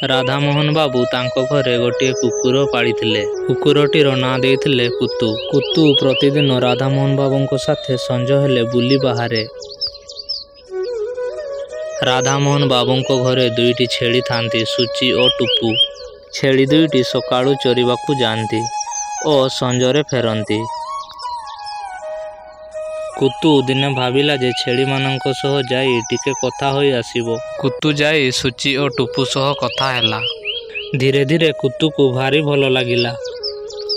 ରାଧାମୋହନ ବାବୁ ତାଙ୍କ ଘରେ ଗୋଟିଏ କୁକୁର ପାଳିଥିଲେ। କୁକୁରଟିର ନାଁ ଦେଇଥିଲେ କୁତୁ। କୁତୁ ପ୍ରତିଦିନ ରାଧାମୋହନ ବାବୁଙ୍କ ସାଥେ ସଞ୍ଜ ହେଲେ ବୁଲି ବାହାରେ। ରାଧାମୋହନ ବାବୁଙ୍କ ଘରେ ଦୁଇଟି ଛେଳି ଥାନ୍ତି, ସୁଚି ଓ ଟୁପୁ। ଛେଳି ଦୁଇଟି ସକାଳୁ ଚରିବାକୁ ଯାଆନ୍ତି ଓ ସଞ୍ଜରେ ଫେରନ୍ତି। କୁତୁ ଦିନେ ଭାବିଲା ଯେ ଛେଳିମାନଙ୍କ ସହ ଯାଇ ଟିକେ କଥା ହୋଇ ଆସିବ। କୁତୁ ଯାଇ ସୁଚି ଓ ଟୁପୁ ସହ କଥା ହେଲା। ଧୀରେ ଧୀରେ କୁତୁକୁ ଭାରି ଭଲ ଲାଗିଲା।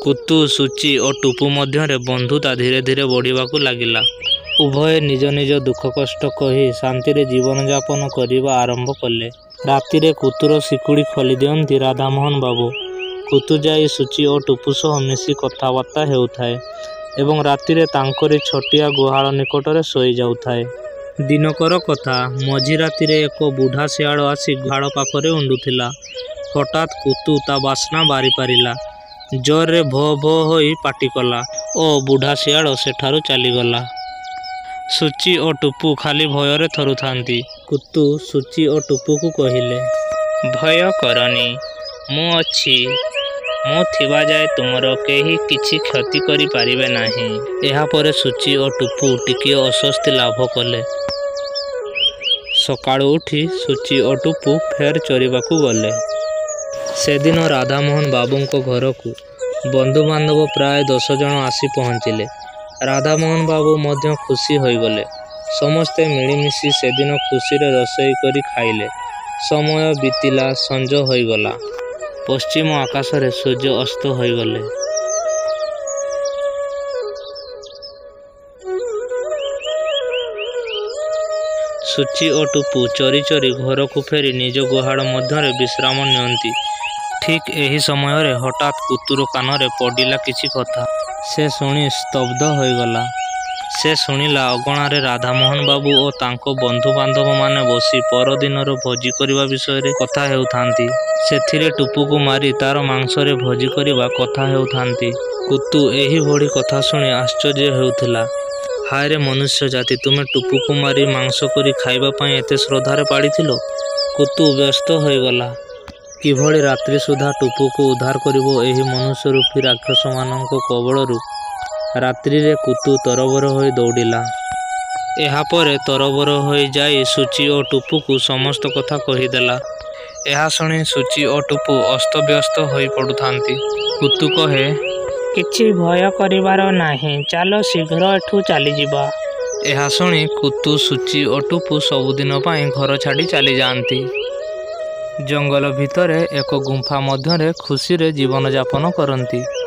କୁତୁ, ସୁଚି ଓ ଟୁପୁ ମଧ୍ୟରେ ବନ୍ଧୁତା ଧୀରେ ଧୀରେ ବଢ଼ିବାକୁ ଲାଗିଲା। ଉଭୟେ ନିଜ ନିଜ ଦୁଃଖକଷ୍ଟ କହି ଶାନ୍ତିରେ ଜୀବନଯାପନ କରିବା ଆରମ୍ଭ କଲେ। ରାତିରେ କୁତୁର ଶିକୁଳି ଖୋଲିଦିଅନ୍ତି ରାଧାମୋହନ ବାବୁ। କୁତୁ ଯାଇ ସୁଚି ଓ ଟୁପୁ ସହ ମିଶି କଥାବାର୍ତ୍ତା ହେଉଥାଏ ଏବଂ ରାତିରେ ତାଙ୍କରି ଛୋଟିଆ ଗୁହାଳ ନିକଟରେ ଶୋଇ ଯାଉଥାଏ। ଦିନକର କଥା, ମଝି ରାତିରେ ଏକ ବୁଢ଼ା ଶିଆଳ ଆସି ଗୁହାଳ ପାଖରେ ଉଣ୍ଡୁଥିଲା। ହଠାତ୍ କୁତୁ ତା ବାସ୍ନା ବାରିପାରିଲା। ଜୋରରେ ଭୋ ଭୋ ହୋଇ ପାଟିକଲା ଓ ବୁଢ଼ା ଶିଆଳ ସେଠାରୁ ଚାଲିଗଲା। ସୁଚି ଓ ଟୁପୁ ଖାଲି ଭୟରେ ଥରୁଥାନ୍ତି। କୁତୁ ସୁଚି ଓ ଟୁପୁକୁ କହିଲେ, ଭୟ କରନି, ମୁଁ ଅଛି। ମୁଁ ଥିବା ଯାଏ ତୁମର କେହି କିଛି କ୍ଷତି କରି ପାରିବେ ନାହିଁ। ଏହାପରେ ସୁଚି ଓ ଟୁପୁ ଟିକିଏ ଆଶ୍ୱସ୍ତି ଲାଭ କଲେ। ସକାଳୁ ଉଠି ସୁଚି ଓ ଟୁପୁ ଫେର୍ ଚରିବାକୁ ଗଲେ। ସେଦିନ ରାଧାମୋହନ ବାବୁଙ୍କ ଘରକୁ ବନ୍ଧୁବାନ୍ଧବ ପ୍ରାୟ 10 ଜଣ ଆସି ପହଞ୍ଚିଲେ। ରାଧାମୋହନ ବାବୁ ମଧ୍ୟ ଖୁସି ହୋଇଗଲେ। ସମସ୍ତେ ମିଳିମିଶି ସେଦିନ ଖୁସିରେ ରୋଷେଇ କରି ଖାଇଲେ। ସମୟ ବିତିଲା, ସଞ୍ଜ ହୋଇଗଲା। ପଶ୍ଚିମ ଆକାଶରେ ସୂର୍ଯ୍ୟ ଅସ୍ତ ହୋଇଗଲେ। ସୁଚି ଓ ଟୁପୁ ଚରି ଚରି ଘରକୁ ଫେରି ନିଜ ଗୁହାଳ ମଧ୍ୟରେ ବିଶ୍ରାମ ନିଅନ୍ତି। ଠିକ୍ ଏହି ସମୟରେ ହଠାତ୍ କୁତୁର କାନରେ ପଡ଼ିଲା କିଛି କଥା। ସେ ଶୁଣି ସ୍ତବ୍ଧ ହୋଇଗଲା। ସେ ଶୁଣିଲା, ଅଗଣାରେ ରାଧାମୋହନ ବାବୁ ଓ ତାଙ୍କ ବନ୍ଧୁ-ବାନ୍ଧବମାନେ ବସି ପରଦିନର ଭୋଜି କରିବା ବିଷୟରେ କଥା ହେଉଥାନ୍ତି। ସେଥିରେ ଟୁପୁକୁ ମାରି ତାର ମାଂସରେ ଭୋଜି କରିବା କଥା ହେଉଥାନ୍ତି। କୁତୁ ଏହିଭଳି କଥା ଶୁଣି ଆଶ୍ଚର୍ଯ୍ୟ ହେଉଥିଲା। ହାୟରେ ମନୁଷ୍ୟ ଜାତି, ତୁମେ ଟୁପୁକୁ ମାରି ମାଂସ କରି ଖାଇବା ପାଇଁ ଏତେ ଶ୍ରଦ୍ଧାରେ ପାଳିଥିଲ? କୁତୁ ବ୍ୟସ୍ତ ହୋଇଗଲା। କିଭଳି ରାତ୍ରି ସୁଦ୍ଧା ଟୁପୁକୁ ଉଦ୍ଧାର କରିବ ଏହି ମନୁଷ୍ୟରୂପୀ ରାକ୍ଷସମାନଙ୍କ କବଳରୁ। ରାତ୍ରିରେ କୁତୁ ତରବର ହୋଇ ଦୌଡ଼ିଲା। ଏହାପରେ ତରବର ହୋଇ ଯାଇ ସୁଚି ଓ ଟୁପୁକୁ ସମସ୍ତ କଥା କହିଦେଲା। ଏହା ଶୁଣି ସୁଚି ଓ ଟୁପୁ ଅସ୍ତବ୍ୟସ୍ତ ହୋଇ ପଡ଼ୁଥାନ୍ତି। କୁତୁ କହେ, କିଛି ଭୟ କରିବାର ନାହିଁ, ଚାଲ ଶୀଘ୍ର ଏଠୁ ଚାଲିଯିବା। ଏହା ଶୁଣି କୁତୁ, ସୁଚି ଓ ଟୁପୁ ସବୁଦିନ ପାଇଁ ଘର ଛାଡ଼ି ଚାଲିଯାଆନ୍ତି। ଜଙ୍ଗଲ ଭିତରେ ଏକ ଗୁମ୍ଫା ମଧ୍ୟରେ ଖୁସିରେ ଜୀବନଯାପନ କରନ୍ତି।